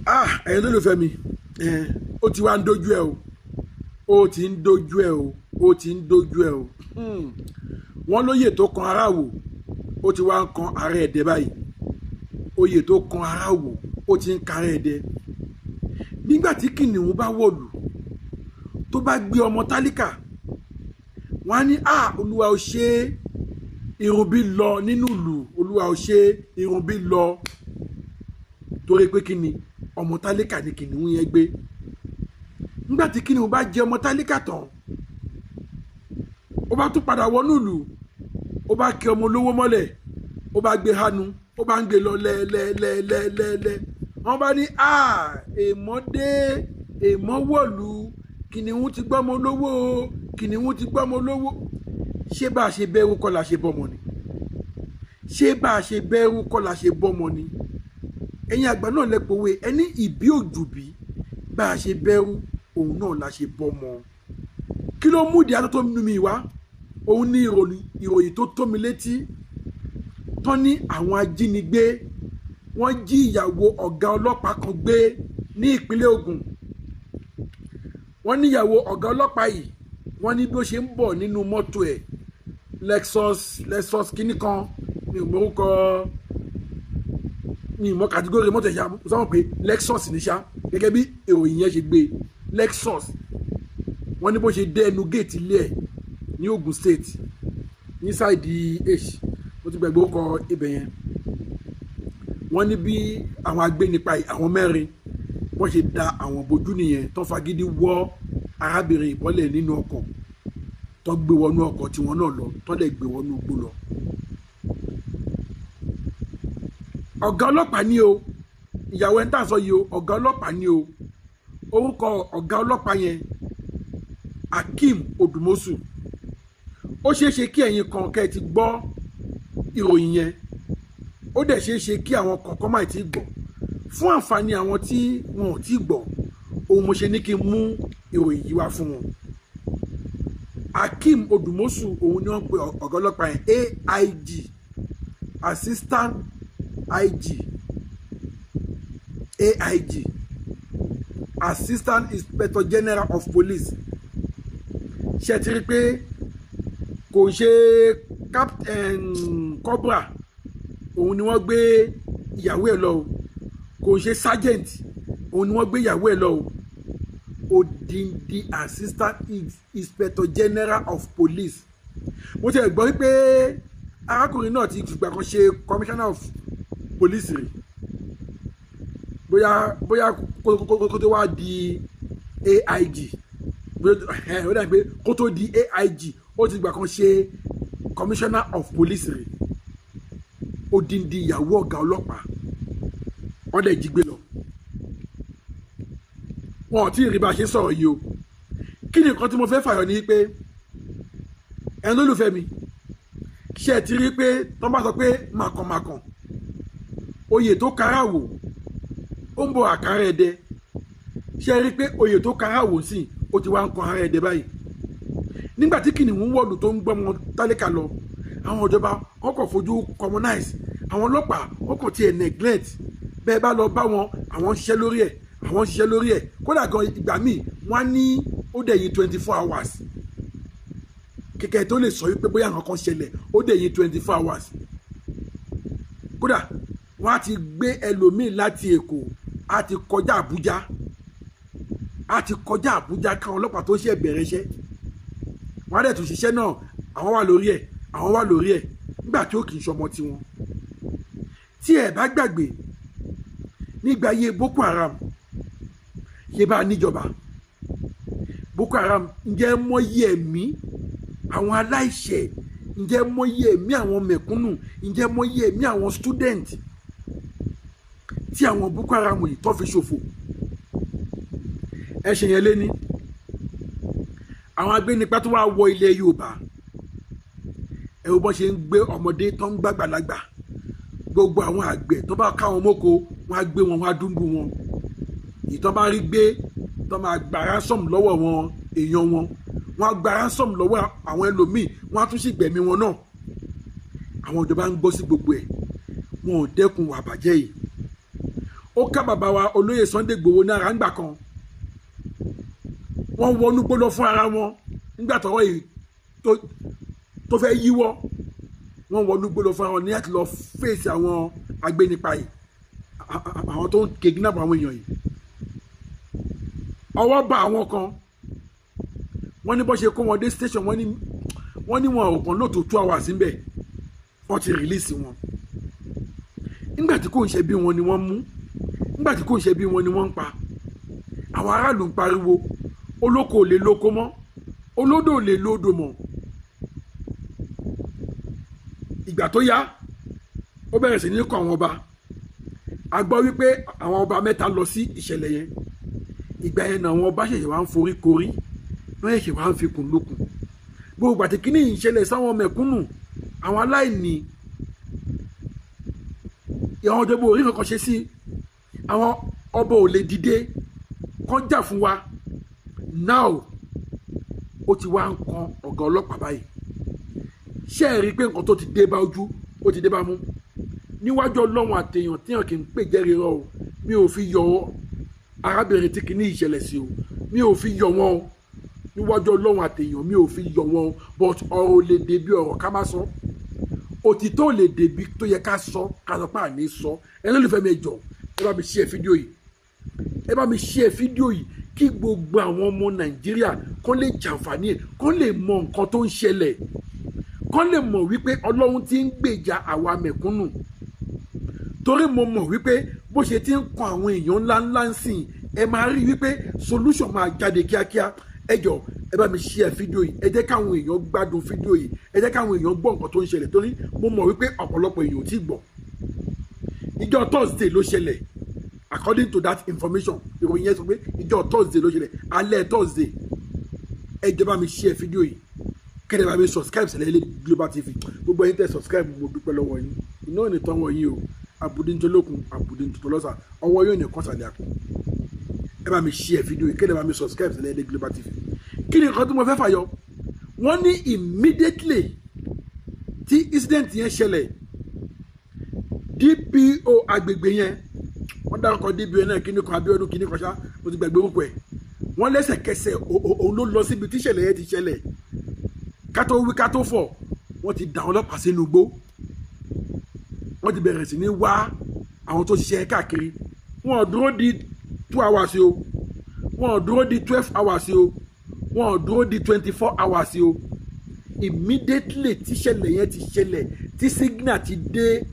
Ah, ẹ̀yin olólùfẹ́ mi, ó ti wá ń dojú ẹ o, ó ti ń dojú ẹ o, ó ti ń dojú ẹ o. Wọ́n lóye tó kan ara wò, ó ti wá ń kan ara ẹ̀dẹ̀ báyìí. Oyè tó kan ara wò, ó ti ń kan ara ẹ̀dẹ̀. Nígbà tí kìnìún bá wọ̀lú, tó bá gbé ọmọ tálíkà, wọ́n á ní, "Ah, Olúwa ò ṣe é, irun bí lọ nínú ìlú, Olúwa ò ṣe é, irun bí lọ." Torí pé kí ni? Ọmọ tálíkà ni kìnìún yẹn gbé. Nígbà tí kìnìún bá jẹ ọmọ tálíkà tán, ó bá tún padà wọnú ìlú, ó bá kí ọmọ olówó mọ́lẹ̀, ó bá gbé hánu, ó bá ń gbé lọ lẹ́ẹ̀lẹ́ẹ̀lẹ́ẹ̀lẹ́. Wọ́n bá ní, "Ah, èèmọ̀ dé, èèmọ̀ wọ̀lú, kìnìún ti gbọ́mọ olówó, kìnìún ti gbọ́mọ olówó." Ṣé bá a ṣe bẹ́rù kọ́ la ṣe bọ́mọ ni? Ṣé bá a ṣe bẹ́rù kọ́ la ṣe bọ́mọ ni? Ẹ̀yin àgbà náà lẹ́pọ̀wé ẹni ìbí òjùbí, bá a ṣe bẹ́rù òun náà la ṣe bọ́mọ. Kí ló mú ìdí atọ́tọ́ nínú mi wá? Òun ní ìròyìn tó tó mi létí tán ní àwọn ajínigbé wọ́n jí ìyàwó ọ̀gá ọlọ́pàá kan gbé ní ìpínlẹ̀ Ògùn. Wọ́n ní ìyàwó ọ̀gá ọlọ́pàá yìí, wọ́n ní bí ó ṣe ń bọ̀ nínú mọ́tò ẹ̀, Lexus kínní kan, mi ò mọ̀rúkọ, mi ò mọ̀ category mọ́tò ẹ̀yà, mo sọ pé Lexus ní ṣá, gẹ́gẹ́ bí ìròyìn yẹn ṣe gbé, Lexus. Wọ́n ní bó ṣe dé ẹnu géètì ilé ẹ̀ ní Ògùn State, ní side H, mo ti gbàgbé orúkọ ibẹ̀ yẹn, wọ́n ní bí àwọn agbénipa àwọn mẹ́rin wọ́n ṣe da àwọn bojú nìyẹn, tó fagídí wọ́ arábìnrin ìbọ́lẹ̀ nínú ọkọ̀, tó gbé wọnú ọkọ̀ tiwọn náà lọ, tó lè gbé wọnú igbó lọ. Ọ̀gá ọlọ́pàá ni o, ìyàwó ẹni tá à ń sọ yìí o, ọ̀gá ọlọ́pàá ni o. Orúkọ ọ̀gá ọlọ́pàá yẹn, Akeem Odumosu. Ó ṣeé ṣe kí ẹ̀yin kan kẹ́ ẹ ti gbọ́ ìròyìn yẹn, ó dẹ̀ ṣeé ṣe kí àwọn kọ̀ọ̀kan má ti gbọ́. Fún àǹfààní àwọn tí wọn ò tí gbọ́, òun mo ṣe ní kí n mú ìròyìn yìí wá fún wọn. Akeem Odumosu, òun ni wọ́n pe ọ̀gá ọlọ́pàá yẹn, AIG, Assistant IG, AIG, Assistant Inspector General of Police. Ṣe ti rí pé kò ṣe Captain Cobra òun ni wọ́n gbé ìyàwó ẹ̀ lọ o, kò ṣe Sergeant òun ni wọ́n gbé ìyàwó ẹ̀ lọ o, odindi Assistant Inspector General of Police. Mo ti ẹ̀ gbọ́ wípé arákùnrin náà ti fìgbà kan ṣe Commissioner of Police rí, bóyá kó tó wá di AIG, ó dàbí pé kó tó di AIG ó ti gbà kan ṣe Commissioner of Police rí. Odindi ìyàwó ọ̀gá ọlọ́pàá wọ́n dẹ̀ jí gbé lọ. Wọn ò tí ì rí bá a ṣe sọ̀rọ̀ yìí o. Kí ni nǹkan tí mo fẹ́ fàyọ ni pé ẹni lólùfẹ́ mi, ṣe ti rí pé tọ́ bá sọ pé màkànmàkàn oyè tó kára wò ó ń bọ̀ àkàrà ẹ̀dẹ, ṣe rí pé oyè tó kára wò sí ó ti wá ń kan ara ẹ̀dẹ báyìí? Nígbà tí kìnìún wọ̀lú tó ń gbọ́mọ tálíkà lọ, àwọn ìjọba wọn kò fojú commonize, àwọn ọlọ́pàá wọn kò tiẹ̀ neglect. Bẹ́ẹ̀ bá lọ bá wọn, àwọn ń ṣiṣẹ́ lórí ẹ̀, àwọn ń ṣiṣẹ́ lórí ẹ̀. Kódà gan ìgbà míì wọ́n á ní ó dẹ̀ yín 24 hours kẹ̀kẹ́ tó lè sọ wípé bóyá nǹkan kan ṣẹlẹ̀, ó dẹ̀ yín 24 hours. Kódà wọ́n á ti gbé ẹlòmíì láti Èkó, á ti kọjá Àbújá, á ti kọjá Àbújá káwọn ọlọ́pàá tó ṣe bẹ̀rẹ̀ iṣẹ́. Wọ́n á dẹ̀ tún ṣiṣẹ́ náà, àwọn wà lórí ẹ̀, àwọn wà lórí ẹ̀, nígbà tí ó kì í ṣọmọ tiwọn. Tí ẹ bá gbàgbé nígbà ayé Boko Haram, ṣe bá níjọba Boko Haram, ǹjẹ́ mọyì ẹ̀mí àwọn aláìṣẹ̀? Ǹjẹ́ mọyì ẹ̀mí àwọn mẹ̀kúnnù? Ǹjẹ́ mọyì ẹ̀mí àwọn student tí àwọn Boko Haram yìí tó fi ṣòfò? Ẹ ṣe yẹn lé ní àwọn agbénipa tó wá wọ ilẹ̀ Yorùbá. Ẹ wo bọ́n ṣe ń gbé ọmọdé tó ń gbàgbàlagbà, gbogbo àwọn àgbẹ̀ tó bá káwọn mọ́kò, wọ́n á gbé wọn, wọ́n á dúnbù wọn. Ìtọ́ bá rí gbé tó máa gba ransom lọ́wọ́ wọn, èèyàn wọn, wọ́n á gba ransom lọ́wọ́ àwọn ẹlòmíì, wọ́n á tún sì gbẹ̀mí wọn náà. Àwọn ìjọba ń gbọ́ sí gbogbo ẹ̀, wọn ò dẹ́kun àbàjẹ́ yìí. Ó ká bàbá wa olóyè Sunday Igboho ní ara ńgbà kan. Wọ́n wọnú gbólọ fún ara wọn nígbà tọ́rọ̀ yìí tó fẹ́ yíwọ́. Wọ́n wọnú gbólọ fún ara wọn ní láti lọ fèsì àwọn agbénipa yìí, àwọn tó ń kidnap àwọn èèyàn yìí. Ọwọ́ bá àwọn kan. Wọ́n ní bó ṣe kó wọn dé station, wọ́n ní wọn ò kàn lóòótọ́ 2 hours níbẹ̀, wọ́n ti release wọn. Nígbà tí kò ń ṣe bí wọn ni wọ́n mú, nígbà tí kò ń ṣe bí wọn ni wọ́n ń pa, àwọn aráàlú ń pariwo. Olóko ò lè lóko mọ́, olódò ò lè lódò mọ́. Ìgbà tó yá, ó bẹ̀rẹ̀ sí ní kọ́ àwọn ọba. A gbọ́ wípé àwọn ọba mẹ́ta lọ sí ìṣẹ̀lẹ̀ yẹn. Ìgbà yẹn náà, àwọn ọba ṣẹ̀ṣẹ̀ wá ń forí korí, wọ́n ṣẹ̀ṣẹ̀ wá ń fikùn lukùn. Gbogbo àti kíní ìṣẹ̀lẹ̀ sáwọn mẹ̀kúnnù, àwọn aláìní, àwọn ìjọba orí kankan ṣe sí. Àwọn ọba ò lè dìde kán jà fún wa. Now, ó ti wá ń kan ọ̀gá ọlọ́pàá báyìí. Ṣé ẹ rí i pé nǹkan tó ti dé bá ojú, ó ti dé bá mú? Níwájú Ọlọ́run àtèèyàn tíyàn kì í pè jẹ́rìí rọ o, mi ò fi yọ arábìnrin tí kìíní ìṣẹ̀lẹ̀ sí o. Mi ò fi yọ wọn o. Níwájú Ọlọ́run àtèèyàn, mi ò fi yọ wọn o. But ọ̀rọ̀ ò lè débi ọ̀rọ̀ ká má sọ òtítọ́, ò lè débi tó yẹ ká sọ ká sọ pé àní sọ. Ẹ lólùfẹ́ mi, ẹ jọ̀ọ́, ẹ bá mi share fídíò yìí. Ẹ bá mi share fídíò yìí kí gbogbo àwọn ọmọ Nàìjíríà kán lè jàǹfààní ẹ̀, kán lè mọ nǹkan tó ń ṣẹlẹ̀, kán lè mọ̀ wípé Ọlọ́run ti ń gbèjà àwa mẹ̀kúnnù. Torí mo mọ̀ wípé bó ṣe ti ń kan àwọn èèyàn ńláńlá ń sìn, ẹ máa rí wípé solution máa jáde kíákíá. Ẹ jọ̀ọ́, ẹ bá mi share fídíò yìí. Ẹ jẹ́ káwọn èèyàn gbádùn fídíò yìí. Ẹ jẹ́ káwọn èèyàn gbọ́ nǹkan tó ń ṣẹlẹ̀, torí mo mọ̀ wípé ọ̀pọ̀lọpọ̀ èèyàn ò tí gbọ́. Ìjọ Thursday ló ṣẹlẹ̀, according to that information. Ìròyìn yẹn sọ pé ìjọ Thursday ló ṣẹlẹ̀, alẹ́ Thursday. Ẹ jẹ́ bá mi share fídíò yìí, kẹ́lẹ́ bá mi subscribe sílẹ̀ ilé Global TV. Gbogbo ẹ̀yin tẹ́ subscribe, mo dúpẹ́ lọ́wọ́ yín. Iná ò ní tán wọ̀ yín o. Àbùdí ń tolókun, àbùdí ń tolọ́sà, ọwọ́ yóò ní kọ́sàlẹ̀ àpò. Ẹ bá mi share fídíò yìí, kẹ́lẹ́ bá mi subscribe sílẹ̀ ilé Global TV. Kí ni nǹkan tí mo fẹ́ fàyọ? Wọ́n ní immediately tí incident yẹn ṣẹlẹ̀, DPO agbègbè yẹn, wọ́n dárúkọ DPO náà, kíní kan Abíọ́dún, kíní kan ṣá, mo ti gbàgbé orúkọ ẹ̀. Wọ́n lẹ́sẹ̀kẹsẹ̀ òun ló lọ síbi tí ìṣẹ̀lẹ̀ yẹn ti ṣẹlẹ̀. Ká tó wí ká tó fọ̀, wọ́n ti dà ọlọ́pàá sínú igbó. Wọ́n ti bẹ̀rẹ̀ sí ní wá àwọn tó ṣiṣẹ́ káàkiri. Wọ́n ò dúró di 2 hours o, wọ́n ò dúró di 12 hours o, wọ́n ò dúró di 24 hours o. Immediately tí ìṣẹ̀lẹ̀ yẹn ti ṣẹlẹ̀, tí signal ti dé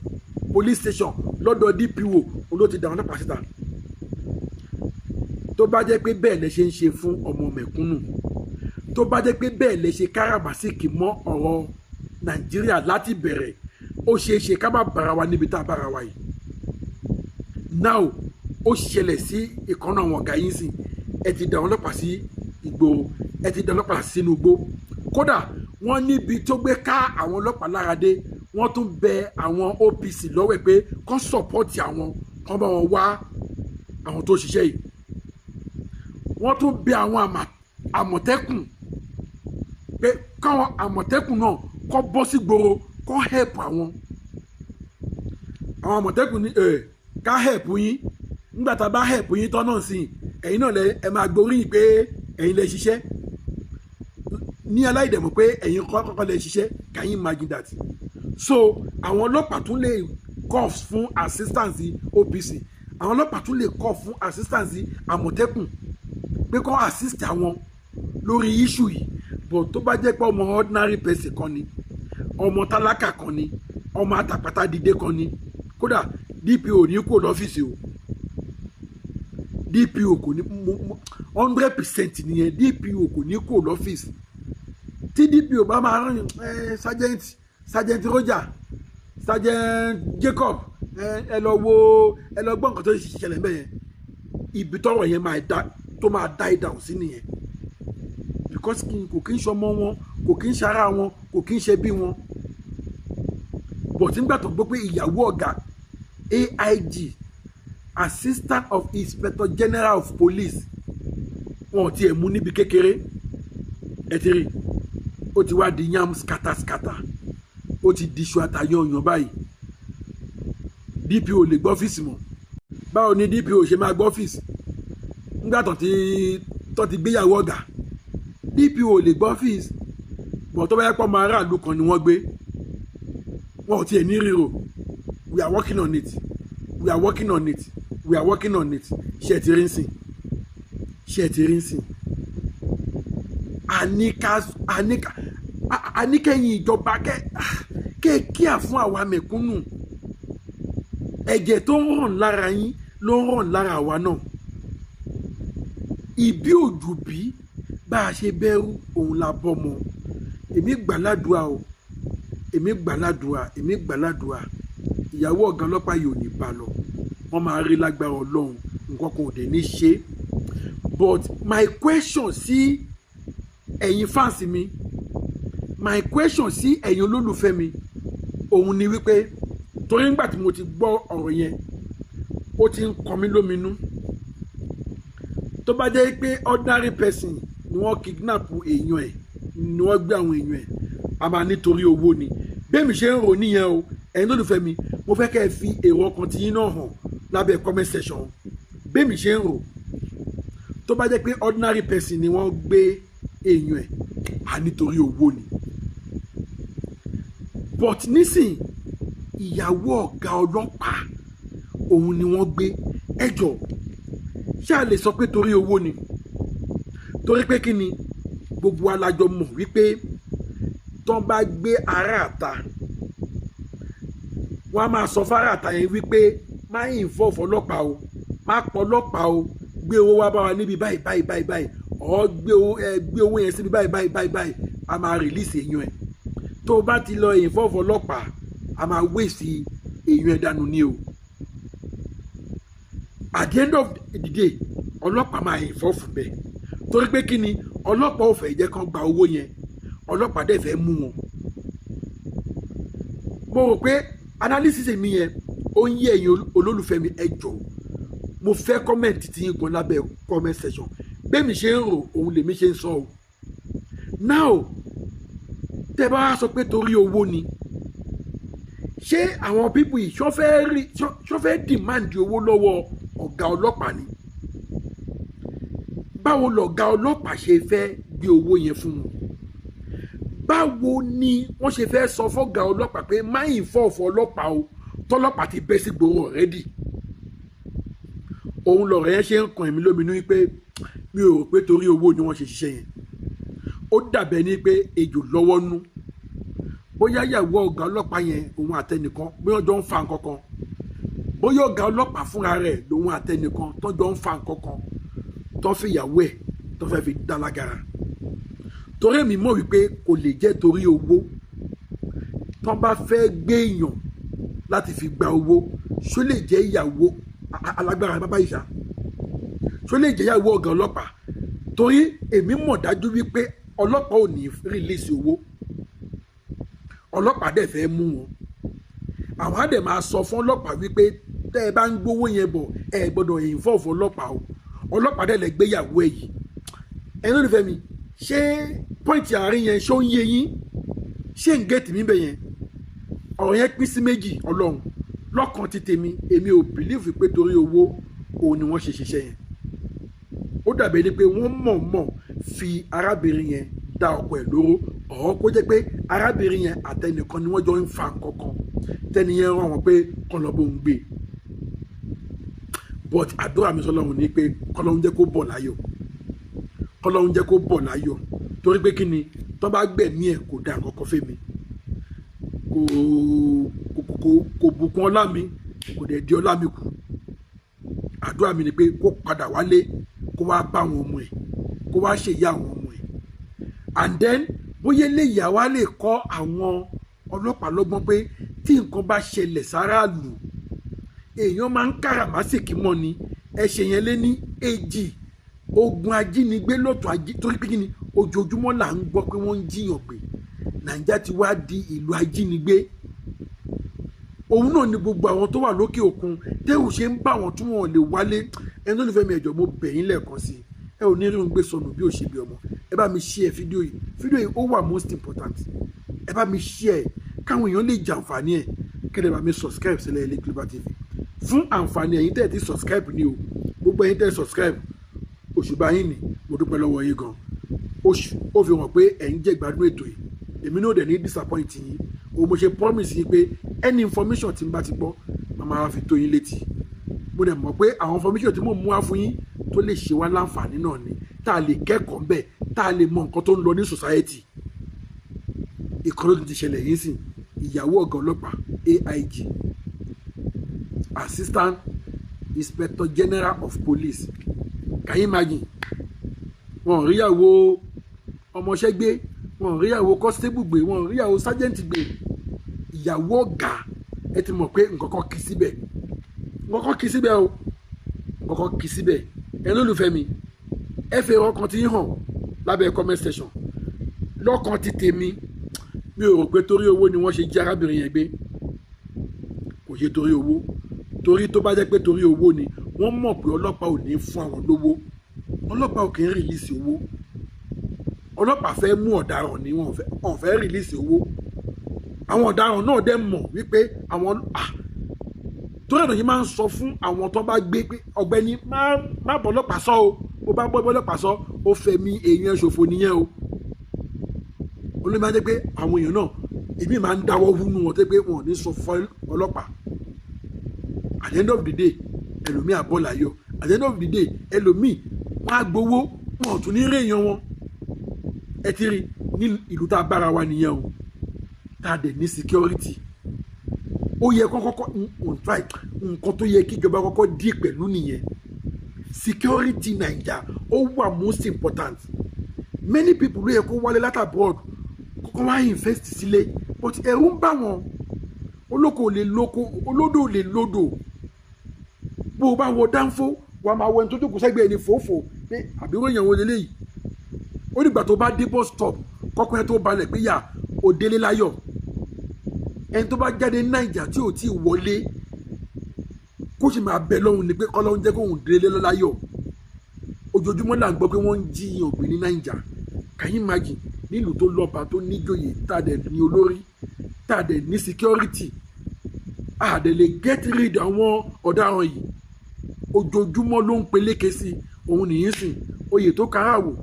police station lọ́dọ̀ DPO, òun ló ti dà ọlọ́pàá síta. Tó bá jẹ́ pé bẹ́ẹ̀ lẹ ṣe ń ṣe fún ọmọ mẹ̀kúnnù, tó bá jẹ́ pé bẹ́ẹ̀ lẹ ṣe káràmásìkì mọ́ ọ̀rọ̀ Nàìjíríà láti bẹ̀rẹ̀, ó ṣeé ṣe ká má bára wa níbi tá a bára wa yìí. Now, ó ṣẹlẹ̀ sí ìkànnà àwọn ọ̀gá yín sìn. Ẹ ti dà ọlọ́pàá sí ìgboro, ẹ ti dà ọlọ́pàá sínú igbó. Kódà, wọ́n níbi tó gbé ká àwọn ọlọ́pàá lára dé, wọ́n tún bẹ àwọn OPC lọ́wọ́ ẹ̀ pé kán support àwọn, kán bá wọn wá àwọn tó ṣiṣẹ́ yìí. Wọ́n tún bẹ àwọn Àmọ̀tẹ́kùn pé káwọn Àmọ̀tẹ́kùn náà kọ́ bọ́ sí gbòòrò, kọ́ help àwọn. Àwọn Àmọ̀tẹ́kùn ní ẹ̀ ká help yín. Nígbà tá a bá help yín tán náà sí, ẹ̀yin náà lẹ ẹ máa gboríyìn pé ẹ̀yin lẹ ṣiṣẹ́ ní aláìdẹ̀mọ̀ pé ẹ̀yin kọ́kọ́ lẹ ṣiṣẹ́. Can you imagine that? So àwọn ọlọ́pàá tún lè call fún assistance OPC, àwọn ọlọ́pàá tún lè call fún assistance Àmọ̀tẹ́kùn pé kó assist àwọn lórí issue yìí. But tó bá jẹ́ pé ọmọ ordinary person kan ni, ọmọ tálákà kan ni, ọmọ àtàpàtà dìde kan ni, kódà DPO ní kò lọ́fíìsì o. DPO kò ní, 100% nìyẹn. DPO kò ní kò lọ́fíìsì. Tí DPO bá máa rán ẹ, Sergeant Roger, Sergeant Jacob, ẹ lọ wo, ẹ lọ gbọ́ nǹkan tó ṣẹlẹ̀ mbẹ́ yẹn, ibi tọ́rọ̀ yẹn máa dá tó máa die down sí nìyẹn, because kò kí ń ṣọmọ wọn, kò kí ń ṣara wọn, kò kí ń ṣe bí wọn. But nígbà tó gbọ́ pé ìyàwó ọ̀gá AIG, Assistant of Inspector General of Police, wọn ò tiẹ̀ mú níbi kékeré. Ẹ ti rí, ó ti wá di yam scatter scatter, ó ti di iṣu àtàyànyàn báyìí. DPO lè gbọ́ ọ́fíìsì mọ́. Bá Báwo ni DPO ṣe máa gbọ́ ọ́fíìsì nígbà tó ti gbéyàwó ọ̀gá? DPO lè gbọ́ ọ́fíìsì bọ̀. Tó bá yẹ pọ̀ mọ́ aráàlú kan ni wọ́n gbé, wọn ò tiẹ̀ ní ríro. We are working on it, we are working on it, we are working on it. Ṣé ẹ ti rí ń sìn? Ṣé ẹ ti rí ń sìn? Àníká àníkẹ́yìn ìjọba kẹ́ kíá fún àwa mẹ̀kúnnù. Ẹ̀jẹ̀ tó ń ràn lára yín ló ń ràn lára àwa náà. Ìbí òjò bí bá a ṣe bẹ̀rù òun la bọ́mọ. Èmi gbàládùá o, èmi gbàládùá, èmi gbàládùá, ìyàwó ọ̀gá ọlọ́pàá yìí ò ní bá lọ. Wọ́n máa rí lágbára Ọlọ́run, nǹkan kan ò dé ní ṣe. But my question sí ẹ̀yin fans mi, my question sí ẹ̀yin olólùfẹ́ mi, òun ni wípé, torí nígbà tí mo ti gbọ́ ọ̀rọ̀ yẹn, ó ti ń kọ mí lóminú. Tó bá jẹ́ pé ordinary person ni wọ́n kidnap èèyàn ẹ̀, ni wọ́n gbé àwọn èèyàn ẹ̀, a máa nítorí owó ni. Bẹ́ẹ̀ mi ṣe ń rò níyẹn o. Ẹ̀yin olólùfẹ́ mi, mo fẹ́ kẹ́ ẹ fi èrò ọkàn tí yín náà hàn lábẹ́ comment section. Bẹ́ẹ̀ mi ṣe ń rò, tó bá jẹ́ pé ordinary person ni wọ́n gbé èèyàn ẹ̀, a nítorí owó ni. But nísìn, ìyàwó ọ̀gá ọlọ́pàá òun ni wọ́n gbé. Ẹjọ́, ṣé a lè sọ pé torí owó ni? Torí pé kí ni? Gbogbo alájọ mọ̀ wípé tán bá gbé ará àta, wọ́n á máa sọ fárá àta yẹn wípé má involve ọlọ́pàá o, má pọ̀ ọlọ́pàá o, gbé owó wá bá wa níbi báyìí báyìí báyìí báyìí, ọ̀ gbé owó ẹ, gbé owó yẹn síbi báyìí báyìí báyìí báyìí, a máa release èèyàn ẹ̀. Tó o bá ti lọ involve ọlọ́pàá, a máa waste èèyàn ẹ̀ dànù ni o. At the end of the day, ọlọ́pàá máa involve bẹ́ẹ̀. Torí pé kí ni? Ọlọ́pàá ò fẹ́ jẹ́ kán gba owó yẹn, ọlọ́pàá dẹ̀ fẹ́ mú wọn. Mo rò pé analysis mi yẹn, ó ń yé ẹ̀yin olólùfẹ́ mi. Ẹ jọ̀ọ́, mo fẹ́ comment tí yín gan lábẹ́ comment section. Bẹ́ẹ̀ mi ṣe ń rò, òun lèmi ṣe ń sọ o. Now, tẹ́ bá wá sọ pé torí owó ni, ṣé àwọn people yìí ṣọ́ fẹ́ rí, ṣọ́ fẹ́ demand owó lọ́wọ́ ọ̀gá ọlọ́pàá ni? Báwo lọ̀gá ọlọ́pàá ṣe fẹ́ gbé owó yẹn fún wọn? Báwo ni wọ́n ṣe fẹ́ sọ fọ́gá ọlọ́pàá pé má involve ọlọ́pàá o, tọ́lọ́pàá ti bẹ́ sí gbòòrò already? Òun lọ̀rọ̀ yẹn ṣe ń kan èmi lóminú wípé mi ò rò pé torí owó ni wọ́n ṣe ṣiṣẹ́ yẹn. Ó dàbẹ̀ ní pé ejò lọ́wọ́ nú. Bóyá ìyàwó ọ̀gá ọlọ́pàá yẹn, òun àtẹnìkan, bóyá ọjọ́ ń fa nǹkan kan, bóyá ọ̀gá ọlọ́pàá fúnra rẹ̀ lòun àtẹnìkan tọ́jọ́ ń fa nǹkan kan, tó fi ìyàwó ẹ̀ tó fẹ́ fi dá lágara. Torí èmi mọ̀ wípé kò lè jẹ́ torí owó. Tó bá fẹ́ gbé èèyàn láti fi gba owó, ṣó lè jẹ́ ìyàwó alágbára bàbá ìṣà? Ṣó lè jẹ́ ìyàwó ọ̀gá ọlọ́pàá? Torí èmi mọ̀ dájú wípé ọlọ́pàá ò ní release owó. Ọlọ́pàá dẹ̀ fẹ́ mú wọn. Àwọn á dẹ̀ máa sọ fún ọlọ́pàá wípé tẹ́ ẹ bá ń gbówó yẹn bọ̀, ẹ gbọ́dọ̀ involve ọlọ́pàá o. Ọlọ́pàá dẹ̀ lẹ gbéyàwó ẹ̀ yìí. Ẹ̀yin olólùfẹ́ mi, ṣé point àárín yẹn, ṣó ń yé yín? Ṣé ń get mi bẹ̀ yẹn? Ọ̀rọ̀ yẹn pín sí méjì. Ọlọ́run lọ́kàn ti tèmi, èmi ò believe pé torí owó òun ni wọ́n ṣe ṣiṣẹ́ yẹn. Ó dàbí ẹni pé wọ́n mọ̀ọ́mọ̀ fi arábìnrin yẹn dá ọkọ ẹ̀ lóró, ọ̀họ́ kó jẹ́ pé arábìnrin yẹn àtẹnìkan ni wọ́n jọ ń fa nǹkan kan, tẹ́ni yẹn rán wọn pé kọ́ lọ́ bó ń gbé. But àdúrà mi sọlọ́run ní pé kọ́lọ́run jẹ́ kó bọ̀ láyọ̀, kọ́lọ́run jẹ́ kó bọ̀ láyọ̀. Torí pé kí ni? Tó bá gbẹ̀mí ẹ̀, kò dá nǹkan kan fẹ́ mi, kò bùkún ọlá mi, kò dẹ̀ di ọlá mi kù. Àdúrà mi ni pé kó padà wálé, kó wá bá àwọn ọmọ ẹ̀, kó wá ṣèyá àwọn ọmọ ẹ̀. And then, bóyá eléyìí àwa lè kọ́ àwọn ọlọ́pàá lọ́gbọ́n pé tí nǹkan bá ṣẹlẹ̀ sáráàlú, èèyàn máa ń káràmásìkí mọ́ ni. Ẹ ṣe yẹn lé ní èjì, ogun ajínigbé lọ́tọ̀ ají. Torí pé kí ni? Ojoojúmọ́ là ń gbọ́ pé wọ́n ń jiyàn gbé. Nàìjíríà ti wá di ìlú ajínigbé. Òun náà ni gbogbo àwọn tó wà lókè òkun tẹ́rù ṣe ń bá wọn tí wọn lè wálé. Ẹni tó nífẹ̀ẹ́ mi, ẹ̀jọ̀, mo bẹ̀ yín lẹ́ẹ̀kan sí i. Ẹ ò ní rí òun gbé sọnù bí ó ṣe bí ọmọ. Ẹ bá mi share fídíò yìí. Fídíò yìí, ó wà most important. Ẹ bá mi share káwọn èèyàn lè jàǹfààní ẹ̀. Kẹ́lẹ́ bá mi subscribe sílẹ̀ ilé Global TV. Fún àǹfààní ẹ̀yin tẹ́ ẹ̀ ti subscribe ni o, gbogbo ẹ̀yin tẹ́ ẹ̀ subscribe, òṣùbà yín ni, mo dúpẹ́ lọ́wọ́ yín gan. Oṣù ó fi hàn pé ẹ̀yin jẹ́ ìgbádùn ètò yìí. Èmi náà dẹ̀ ní disappoint yín o. Mo ṣe promise yín pé any information tí n bá ti gbọ́, màá fi tó yín létí. Mo dẹ̀ mọ̀ pé àwọn information tí mò ń mú wá fún yín tó lè ṣe wá láǹfààní náà ni, tá a lè kẹ́kọ̀ọ́ ńbẹ̀, tá a lè mọ nǹkan tó ń lọ ní society. Ìkan ló ti ṣẹlẹ̀ yín sìn, ìyàwó ọ̀gá ọlọ́pàá AIG, Assistant Inspector General of Police. Can you imagine? Wọn ò ríyàwó ọmọọṣẹ́ gbé, wọn ò ríyàwó constable gbé, wọn ò ríyàwó sergeant gbé, ìyàwó ọ̀gá. Ẹ ti mọ̀ pé nǹkan kan kì í síbẹ̀, nǹkan kan kì í síbẹ̀ o, nǹkan kan kì í síbẹ̀. Ẹ lólùfẹ́ mi, ẹ fi ọkàn tí ń hàn lábẹ́ comment section. Lọ́kàn ti tèmi, mi ò rò pé torí owó ni wọ́n ṣe jí arábìnrin yẹn gbé. Kò ṣe torí owó, torí tó bá jẹ́ pé torí owó ni, wọ́n mọ̀ pé ọlọ́pàá ò ní fún àwọn lówó. Ọlọ́pàá ò kì í release owó. Ọlọ́pàá fẹ́ mú ọ̀daràn ni, wọ́n fẹ́ release owó. Àwọn ọ̀daràn náà dẹ̀ mọ̀ wípé àwọn torí ẹ̀nà yìí máa ń sọ fún àwọn tó bá gbé pé ọ̀gbẹ́ni, má bọ́ ọlọ́pàá sọ o. Bó bá bọ́ ọlọ́pàá sọ, ó fẹ̀mí èèyàn ṣòfò nìyẹn o. Olórí máa ń jẹ́ pé àwọn èèyàn náà, èmi máa ń dáwọ́ wúnú wọn tó pé wọn ò ní sọ fún ọlọ́pàá. At the end of the day, ẹlòmíì àbọ̀ láyọ̀. At the end of the day, ẹlòmíì wọn á gbowó, wọn ò tún ní rí èèyàn wọn. Ẹ ti rí ní ìlú tá a bára wa nìyẹn o, tá a dẹ̀ ní security. Ó yẹ kọ́kọ́ nǹkan tó yẹ kí ìjọba kọ́kọ́ dí pẹ̀lú nìyẹn. Security Naija ó wà most important. Many people ló yẹ kó wálé láti abroad, kókó wá invest sílé, but ẹ̀rù ń bà wọ́n. Olóko ò lè lóko, olódò ò lè lódò. Bó o bá wọ dánfó, wàá máa wọ ẹni tó jókòó sẹ́gbẹ̀ẹ́ ẹni fòófòó pé àbúrò èèyàn wo leléyìí. Ó dìgbà tó bá dé bus stop kọ́kọ́ yẹn tó balẹ̀ pé yà ó délé láyọ̀. Ẹni tó bá jáde ní Naija tí ò tí ì wọlé, kó sì máa bẹ lọ́hùn ni pé kọ́lọ́hún jẹ́ kóhùn délé láyọ̀. Ojoojúmọ́ là ń gbọ́ pé wọ́n ń jíyàn gbé ní Naija. Can you imagine? Nílùú tó lọ́ba, tó níjòyè, tá a dẹ̀ ní olórí, tá a dẹ̀ ní security, a dẹ̀ lè get rid àwọn ọ̀daràn yìí. Ojoojúmọ́ ló ń peléke sí òun nìyí sìn. Oyè tó kára wò,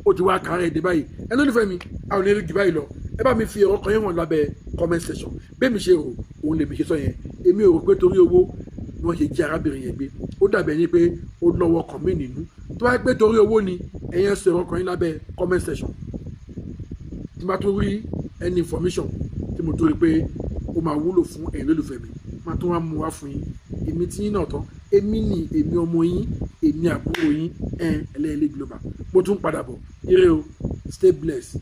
ó ti wá kára ẹ̀ dé báyìí. Ẹ lólùfẹ́ mi, a ò ní rí jù báyìí lọ. Ẹ bá mi fi ọ̀rọ̀ kan yẹn hàn lábẹ́ comment section. Bẹ́ẹ̀ mi ṣe rò, òun lèmi ṣe sọ yẹn. Èmi ò rò pé torí owó ni wọ́n ṣe jí arábìnrin yẹn gbé. Ó dàbí ẹni pé ó lọ́wọ́ kan mí nínú. Tó bá pé torí owó ni, ẹ̀yẹn sọ ọ̀rọ̀ kan yín lábẹ́ comment section. Tí n bá tún rí any information tí mo tún rí pé ó máa wúlò fún ẹ̀yin lólùfẹ́ mi, máa tún wá mú wá fún yín. Èmi tí yín náà tán, èmi ni èmi ọmọ yín, èmi àbúrò yín, ẹ̀ Ẹlẹ́yẹlé Global. Mo tún padà bọ̀. Ire o, stay blessed.